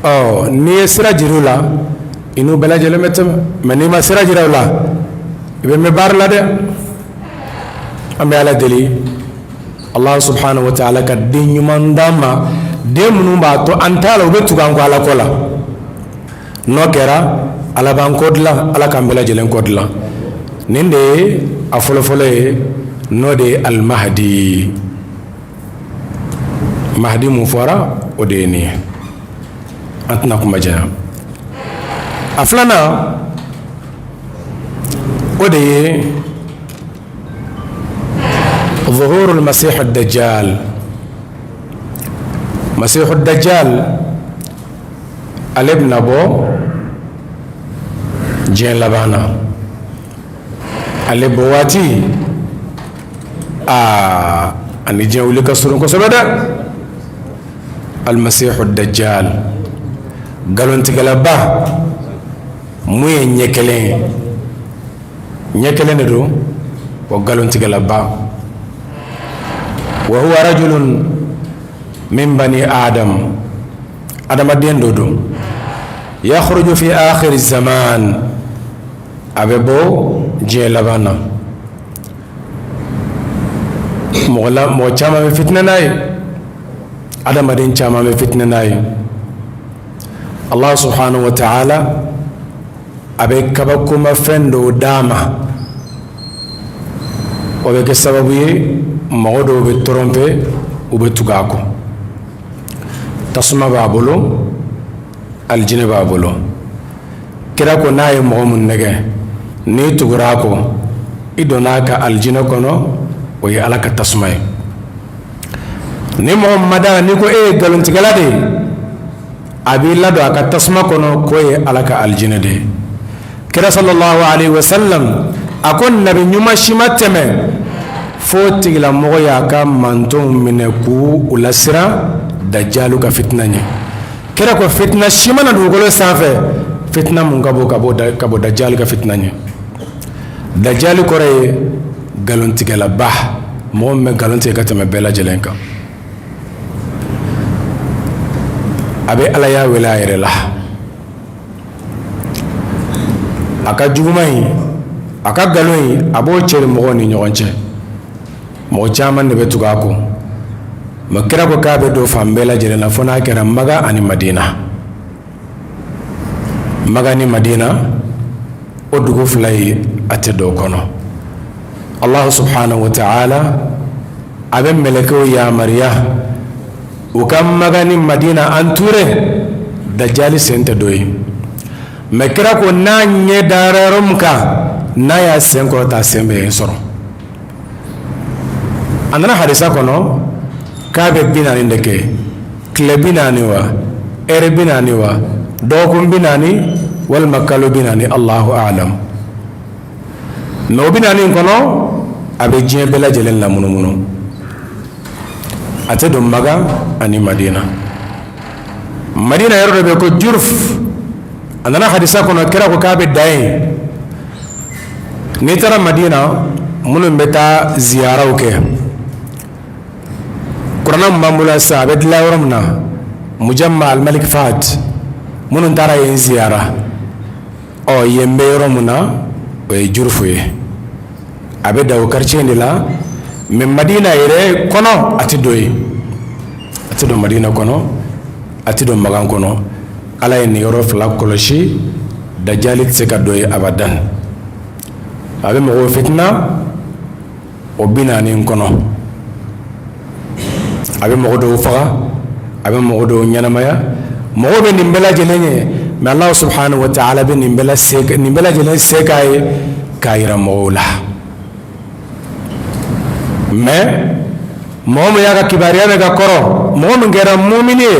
Ɔ, n'i ye sira jira u la, i n'u bɛɛ lajɛlen bɛ tɛmɛ. Mɛ n'i ma sira jira u la, i bɛ mɛn baara la dɛ. An bɛ Ala deli, Allah سبحانه وتعالى ka den ɲuman d'an ma, den minnu b'a to an t'a la, u bɛ tugu an kɔ Ala kɔ la. N'o kɛra, Ala b'an kɔ dilan, Ala k'an bɛɛ lajɛlen kɔ dilan. Nin de ye a fɔlɔfɔlɔ ye, n'o de ye Alimahadi. Mahadi mun fɔra, o de ye nin ye. An tɛna kuma janya. A filanan, o de ye ظهور المسيح الدجال. مسيح الدجال, ale bɛna bɔ diɲɛ laban na. Ale bɔ waati, aa, ani diɲɛ wuli ka surun kosɛbɛ dɛ. Almasihu dajjal, nkalontigɛlaba, mun ye ɲɛ kelen ye, ɲɛ kelen de don wa, nkalontigɛlaba. Wa huwa rajulun min bani adam, adamaden dɔ don, yakhruju fi akhir zaman, a bɛ bɔ diɲɛ laban na. Mɔgɔ la, mɔgɔ caman bɛ fitinɛ n'a ye, adamaden caman bɛ fitinɛ n'a ye. Allah subhanahu wa ta'ala a bɛ kabakomafɛn dɔw d'a ma, o bɛ kɛ sababu ye mɔgɔ dɔw bɛ tromper, u bɛ tugu a kɔ. Tasuma b'a bolo, alijinɛ b'a bolo. Kira ko n'a ye mɔgɔ mun nɛgɛ, n'i tugura a kɔ, i donna a ka alijinɛ kɔnɔ, o ye Ala ka tasuma ye. Ni mɔgɔ ma da, n'i ko e ye nkalontigɛla de ye, a b'i ladon a ka tasuma kɔnɔ, k'o ye Ala ka alijinɛ de ye. Kira sallallahu alaihi wasallam a ko nabi ɲuman si ma tɛmɛ fo tigilamɔgɔ y'a ka mantonw minɛ k'u u lasiran dajalu ka fitina ɲɛ. Kira ko fitina si ma na dugukolo sanfɛ, fitina mun ka bon ka bɔ dajali ka fitina ɲɛ. Dajali kɔrɔ ye nkalontigɛlaba, mɔgɔ min bɛ nkalon tigɛ ka tɛmɛ bɛɛ lajɛlen kan. A bɛ Ala y'a wele a yɛrɛ la. A ka juguman in, a ka nkalon in, a b'o cɛri mɔgɔw ni ɲɔgɔn cɛ. Mɔgɔ caman de bɛ tugu a kɔ. Mɛ kira ko k'a bɛ don fan bɛɛ lajɛlen na fo n'a kɛra Maga ani Madina. Maga ni Madina, o dugu fila ye, a tɛ don o kɔnɔ. Allah subhanahu wa ta'ala a bɛ mɛlɛkɛw yamaruya u ka Maga ni Madina entouré, dajali sen tɛ don yen. Mɛ kira ko n'a ɲɛ dara yɔrɔ min kan, n'a y'a sen kɔrɔta, a sen bɛ yen sɔrɔ. A nana hadisa kɔnɔ k'a bɛ 40 de kɛ, tile 40 wa, ɛri 40 wa, dɔgɔkun 40 walima kalo 40, Allahu alam. Mɛ o 40 in kɔnɔ, a bɛ diɲɛ bɛɛ lajɛlen lamunumunu, a tɛ don Maga ani Madina. Madina yɔrɔ dɔ bɛ ko Juruf, a nana hadisa kɔnɔ, kira ko k'a bɛ dan yen. N'i taara Madina, minnu bɛ taa ziyaraw kɛ, kuranɛ min b'an bolo sisan, a bɛ dilan yɔrɔ min na, Mujamma al-Malik Fahd, minnu taara yen ziyara, ɔ, yen bɛ yɔrɔ min na, o ye Jurufu ye. A bɛ dan o quartier de la. Mɛ Madina yɛrɛ kɔnɔ, a tɛ don yen, a tɛ don Madina kɔnɔ, a tɛ don Magan kɔnɔ. Ala ye nin yɔrɔ fila kɔlɔsi, dajali tɛ se ka don yen abadan. A bɛ mɔgɔw fitina o 40 in kɔnɔ, a bɛ mɔgɔ dɔw faga, a bɛ mɔgɔ dɔw ɲɛnamaya. Mɔgɔw bɛ nin bɛɛ lajɛlen ye, mɛ Allah subhanahu wa ta'ala bɛ nin bɛɛ lajɛlen se k'a ye k'a yira mɔgɔw la. Mɛ mɔgɔ min y'a ka kibaruya mɛn ka kɔrɔ, mɔgɔ min kɛra mumini ye,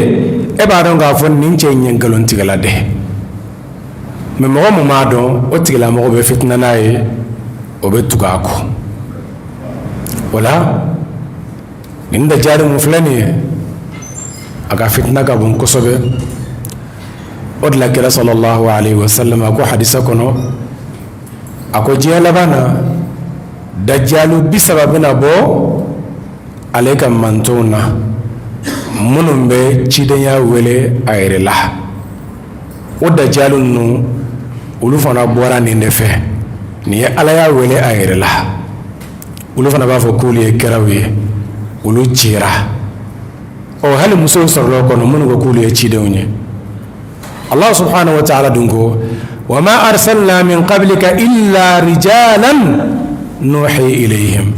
e b'a dɔn k'a fɔ nin cɛ in ye nkalontigɛla dɛ. Mɛ mɔgɔ mun b'a dɔn, o tigilamɔgɔ bɛ fitina n'a ye, o bɛ tugu a kɔ. O la, nin dajali mun filɛ nin ye, a ka fitina ka bon kosɛbɛ. O de la kira sallallahu alaihi wasallam a ko hadisa kɔnɔ, a ko diɲɛ laban na, dajalu 30 bɛna bɔ ale ka mantonw na, minnu bɛ cidenya wele a yɛrɛ la. O dajalu ninnu, olu fana bɔra nin de fɛ. Nin ye Ala y'a wele a yɛrɛ la, olu fana b'a fɔ k'olu ye kiraw ye, olu cira. Ɔ, hali musow sɔrɔla o kɔnɔ minnu ko k'olu ye cidenw ye. Allah subhanahu wa ta'ala dun ko wa ma arsalna min qablika illa rijalan nuhi ilayhim.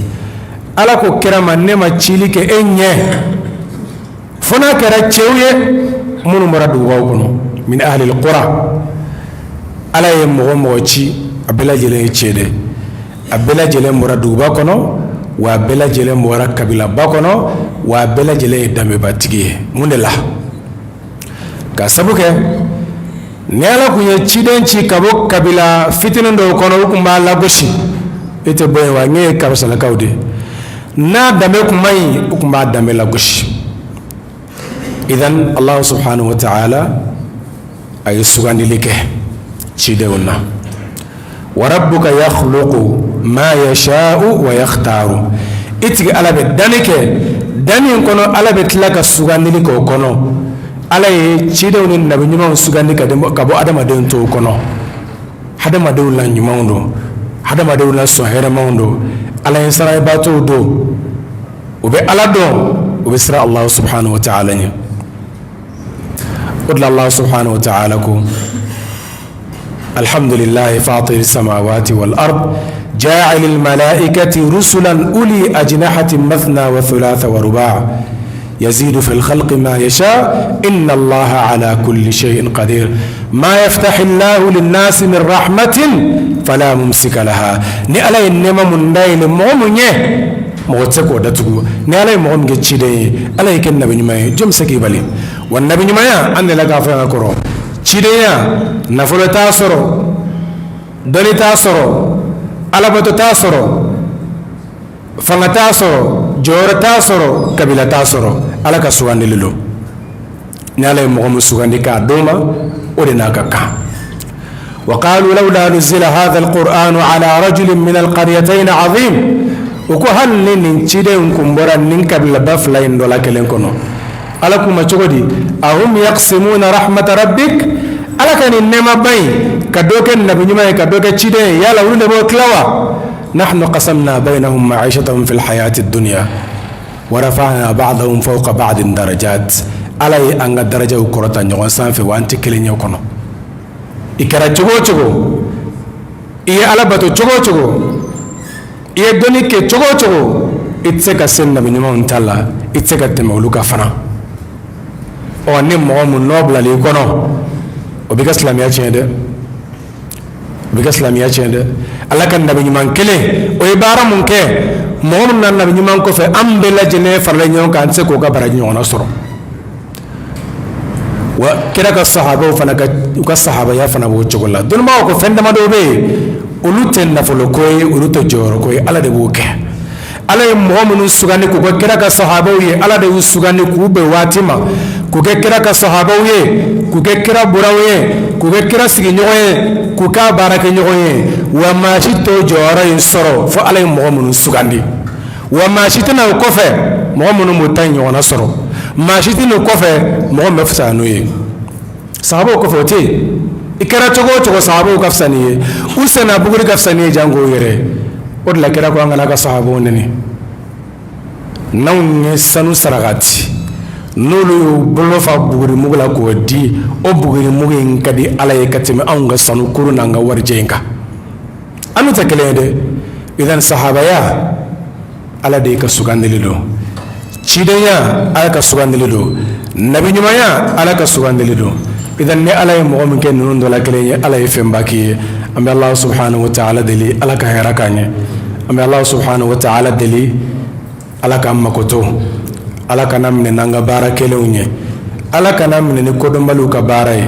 Ala ko kira ma, ne ma cili kɛ e ɲɛ fo n'a kɛra cɛw ye minnu bɔra dugubaw kɔnɔ, min ahli alqura. Ala ye mɔgɔ mɔgɔ ci, a bɛɛ lajɛlen ye cɛ de, a bɛɛ lajɛlen bɔra duguba kɔnɔ, wa a bɛɛ lajɛlen bɔra kabilaba kɔnɔ, wa a bɛɛ lajɛlen ye danbebatigi ye. Mun de la? Ka sabu kɛ ni Ala kun ye ciden ci ka bɔ kabila fitinin dɔw kɔnɔ, u kun b'a lagosi. E tɛ bɔ yen wa? Ne ye karisalakaw de n'a danbe kun man ɲi, u tun b'a danbe lagosi. Idan Allah subhanahu wa ta'ala a ye sugandili kɛ cidenw na. Wa rabbuka yakhluqu ma yasha'u wa yakhtaru. I tigi Ala bɛ danni kɛ, danni in kɔnɔ Ala bɛ tila ka sugandili kɛ o kɔnɔ. Ala ye cidenw ni nabi ɲumanw sugandi ka bɔ adamadenw tɔw kɔnɔ. Hadamadenw la ɲumanw don, hadamadenw la sɔn hɛrɛmaw don, Ala ɲɛsiranbaatɔw don, u bɛ Ala dɔn, u bɛ siran Allah subhanahu wa ta'ala ɲɛ. O de la Allah subhanahu wa ta'ala ko: alhamdulillahi fatir samawati wal ard ja'il al malaikati rusulan uli ajnihatin mathna wa thulatha wa ruba' yazidu fil khalqi ma yasha inna Allaha ala kulli shay'in qadir ma yaftahi Allahu linnasi min rahmatin fala mumsika laha. Ni Ala ye nɛɛma mun dayɛlɛ mɔgɔ mun ye, mɔgɔ tɛ se k'o datugu. Ni Ala ye mɔgɔ min kɛ ciden ye, Ala y'i kɛ nabi ɲuman ye, jɔn bɛ se k'i bali? Wa nabi ɲumanya, an delila k'a fɔ yan ka kɔrɔ, cidenya nafolo t'a sɔrɔ, dɔnni t'a sɔrɔ, alabato t'a sɔrɔ, fanga t'a sɔrɔ, jɔyɔrɔ t'a sɔrɔ, kabila t'a sɔrɔ. Ala ka sugandili don. Ni Ala ye mɔgɔ min sugandi k'a d'o ma, o de n'a ka kan. وقالوا لولا نزل هذا القرآن على رجل من القريتين عظيم. U ko hali ni nin ciden kun bɔra nin kabilaba fila in dɔ la kelen kɔnɔ. Ala k'u ma cogo di? Ahum yaqsimuna rahmata rabbik. Ala ka nin nɛɛmaba in, ka dɔ kɛ nabi ɲuman ye, ka dɔ kɛ ciden ye, yala olu de b'o tila wa? Nahnu qasamna bainahum ma'ishatahum fil hayati dunya wa rafa'na ba'dahum fawqa ba'din darajat. Ala ye an ka darajaw kɔrɔta ɲɔgɔn sanfɛ, wa an tɛ kelen ye kɔnɔ. I kɛra cogo o cogo, i ye Ala bato cogo o cogo, i ye dɔnni kɛ cogo o cogo, i tɛ se ka se nabi ɲumanw ta la, i tɛ se ka tɛmɛ olu kan fana. Ɔ, ni mɔgɔ mun nɔ bilala i kɔnɔ, o b'i ka silamɛya tiɲɛ dɛ, o b'i ka silamɛya tiɲɛ dɛ. Ala ka nabi ɲuman kelen, o ye baara mun kɛ, mɔgɔ min na nabi ɲuman kɔfɛ, an bɛɛ lajɛlen farala ɲɔgɔn kan, an tɛ se k'o ka baraji ɲɔgɔnna sɔrɔ. Wa kira ka sahabaw fana ka, u ka sahabaya fana b'o cogo la. Dɔnnibagaw ko fɛn damadɔ bɛ yen, olu tɛ nafolo ko ye, olu tɛ jɔyɔrɔ ko ye, Ala de b'o kɛ. Ala ye mɔgɔ minnu sugandi k'u kɛ kira ka sahabaw ye, Ala de y'u sugandi k'u bɛn waati ma k'u kɛ kira ka sahabaw ye, k'u kɛ kira buraw ye, k'u kɛ kira sigiɲɔgɔn ye, k'u k'a baarakɛɲɔgɔn ye. Wa maa si t'o jɔyɔrɔ in sɔrɔ fo Ala ye mɔgɔ minnu sugandi. Wa maa si tɛna o kɔfɛ mɔgɔ minnu b'o ta in ɲɔgɔnna sɔrɔ. Maa si tɛna o kɔfɛ mɔgɔ min bɛ fisaya n'o ye. Sahabaw kɔfɛ, o tɛ yen. I kɛra cogo o cogo, sahabaw ka fisa n'i ye, u senna buguri ka fisa n'i ye, janko o yɛrɛ. O de la kira ko an kana ka sahabaw nɛni. N'anw ye sanu sarakati, n'olu y'u bolo fa buguri mugu la k'o di, o buguri mugu in ka di Ala ye ka tɛmɛ anw ka sanu kuru n'an ka warijɛ in kan. An n'u tɛ kelen ye dɛ. Idan sahabaya, Ala de ka sugandili don. Cidenya, Ala ka sugandili don. Nabi ɲumanya, Ala ka sugandili don. Idan ni Ala ye mɔgɔ min kɛ ninnu dɔ la kelen ye, Ala ye fɛnba k'i ye. An bɛ Allah subhanahu wa ta'ala deli, Ala ka hɛrɛ k'an ye. An bɛ Allah subhanahu wa ta'ala deli, Ala k'an makoto, Ala kana minɛ n'an ka baara kelenw ye, Ala kana minɛ ni kodɔnbaliw ka baara ye.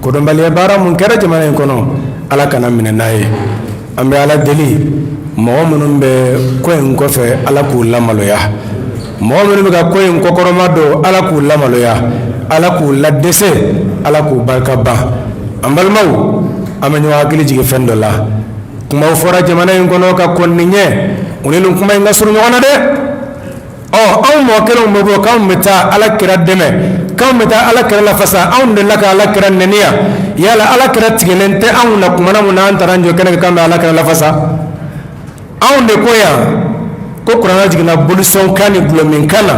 Kodɔnbaliya baara mun kɛra jamana in kɔnɔ, Ala kana minɛ n'a ye. An bɛ Ala deli, mɔgɔ minnu bɛ ko in kɔfɛ, Ala k'u lamaloya. Mɔgɔ minnu bɛ ka ko in kɔkɔrɔma don, Ala k'u lamaloya, Ala k'u ladɛsɛ, Ala k'u barika ban. An balimaw, an bɛ ɲɔgɔn hakili jigin fɛn dɔ la. Kumaw fɔra jamana in kɔnɔ ka kɔn nin ɲɛ, u ni nin kuma in ka surun ɲɔgɔn na dɛ. Ɔ, anw mɔgɔ kelenw bɛ bɔ k'anw bɛ taa Ala kira dɛmɛ, k'anw bɛ taa Ala kira lafasa, anw delila ka Ala kira nɛniya. Yala Ala kira tigɛlen tɛ anw na kumana mun na an taara an jɔ kɛnɛ kan k'an bɛ Ala kira lafasa? Anw de ko yan ko kuranɛ jiginna bolisɔn kan ni gulɔmin kan na.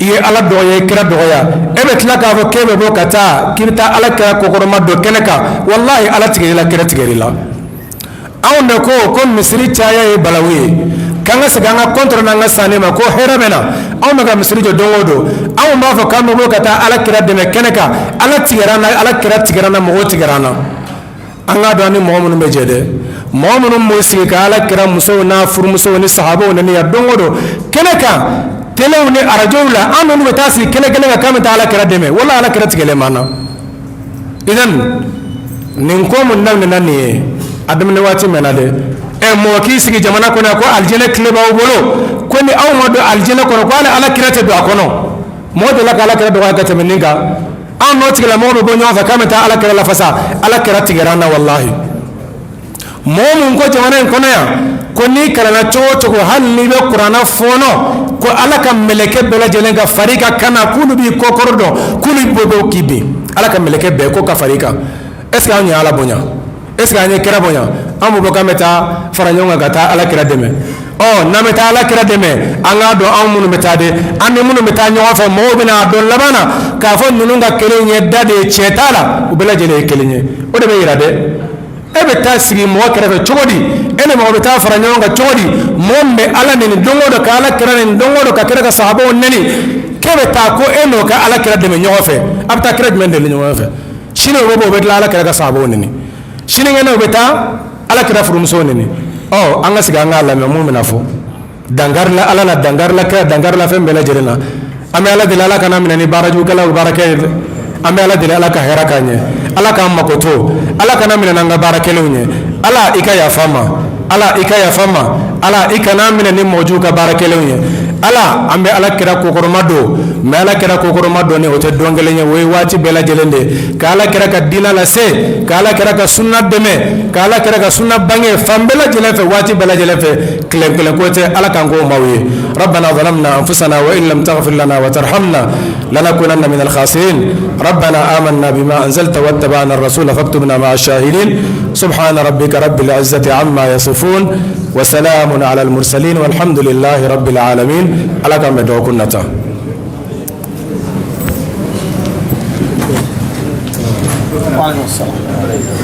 I ye Ala dɔgɔya, i kira dɔgɔya, e bɛ tila k'a fɔ k'e bɛ bɔ ka taa k'i bɛ taa Ala kira kɔkɔrɔma don kɛnɛ kan. Walahi, Ala tigɛr'i la, kira tigɛr'i la. Anw de ko ko misiri caya ye balawu ye, k'an ka segin an ka contre n'an ka sanni ma, ko hɛrɛ bɛ na. Anw bɛ ka misiri jɔ don o don, anw b'a fɔ k'an bɛ bɔ ka taa Ala kira dɛmɛ kɛnɛ kan. Ala tigɛra an na, Ala kira tigɛra an na, mɔgɔw tigɛra an na. An k'a dɔn an ni mɔgɔ minnu bɛ jɛ dɛ, mɔgɔ minnu b'o sigi ka Ala kira musow n'a furumusow ni sahabaw nɛni yan don o don kɛnɛ kan, telew ni arajow la, an n'olu bɛ taa sigi kɛnɛ kelen kan k'an bɛ taa Ala kira dɛmɛ. Wala Ala kira tigɛlen b'an na. Idan nin ko mun daminɛna nin ye, a daminɛ waati mɛnna dɛ. Ɛ, mɔgɔ k'i sigi jamana kɔnɔ ko alijinɛ tile b'aw bolo, ko ni aw ma don alijinɛ kɔnɔ, ko hali ala kira tɛ don a kɔnɔ. Mɔgɔ delila ka ala kira dɔgɔya ka tɛmɛ nin kan? An n'o tigilamɔgɔ bɛ bɔ ɲɔgɔn fɛ k'an bɛ taa ala kira lafasa. Ala kira tigɛra an na walahi. Mɔgɔ mun ko jamana in kɔnɔ yan ko n'i kalanna cogo o cogo, hali n'i bɛ kuranna fɔɔnɔ, ko ala ka mɛlɛkɛ bɛɛ lajɛlen ka fari ka kan na, k'olu b'i kɔkɔrɔ dɔn, k'olu bɔ bɔ k'i bin. Ala ka mɛlɛkɛ bɛɛ ko ka fari kan. Est ce que anw ye ala bonya? Est ce que an ye kira bonya? An b'o bɔ k'an bɛ taa fara ɲɔgɔn kan ka taa ala kira dɛmɛ. Ɔ, n'an bɛ taa ala kira dɛmɛ, an k'a dɔn anw minnu bɛ taa dɛ, an ni minnu bɛ taa ɲɔgɔn fɛ, mɔgɔw bɛna a dɔn laban na k'a fɔ ninnu ka kelen ye da de ye, tiɲɛ t'a la, u bɛɛ lajɛlen ye kelen ye. O de bɛ yira dɛ. E bɛ taa sigi mɔgɔ kɛrɛfɛ cogo di? E ni mɔgɔ bɛ taa fara ɲɔgɔn kan cogo di? Mɔgɔ min bɛ ala neni don o don, ka ala kira neni don o don, ka kira ka sahabaw neni, k'e bɛ taa ko e n'o ka ala kira dɛmɛ ɲɔgɔn fɛ? A bɛ taa kira jumɛn dɛmɛ ɲɔgɔn fɛ? Sini o bɛ bɔ, o bɛ tila ala kira ka sahabaw neni, sinikɛnɛ o bɛ taa ala kira furumusow neni. Ɔ, an ka sigi, an k'a lamɛn mun bɛna fɔ. Dankari la ala la, dankari la kira, dankari la fɛn bɛɛ lajɛlen na. An bɛ ala deli, ala kana minɛ ni baarajugukɛlaw baarakɛ ye dɛ. An bɛ ala deli, ala ka hɛrɛ k'an ɲɛ, ala k'an makoto, ala kana minɛ n'an ka baara kɛlenw ye. Ala, i ka yafa ma. Ala, i ka yafa ma. Ala, i kana minɛ ni mɔgɔjugu ka baara kɛlenw ye. Ala, an bɛ ala kira kokɔrɔma don mɛ. Ala kira kokɔrɔma dɔn, o tɛ dɔn kelen ye, o ye waati bɛɛ lajɛlen de ka ala kira ka diinɛ lase, ka ala kira ka sunna dɛmɛ, ka ala kira ka sunna bange fan bɛɛ lajɛlen fɛ, waati bɛɛ lajɛlen fɛ. Kelen kelen ko tɛ. Ala k'an k'o maaw ye. ربنا ظلمنا أنفسنا وإن لم تغفر لنا وترحمنا لنكونن من الخاسرين. ربنا آمنا بما أنزلت واتبعنا الرسول فاكتبنا مع الشاهدين. سبحان ربك رب العزة عما يصفون وسلام على المرسلين والحمد لله رب العالمين. على كم دوكنا. وعليكم السلام.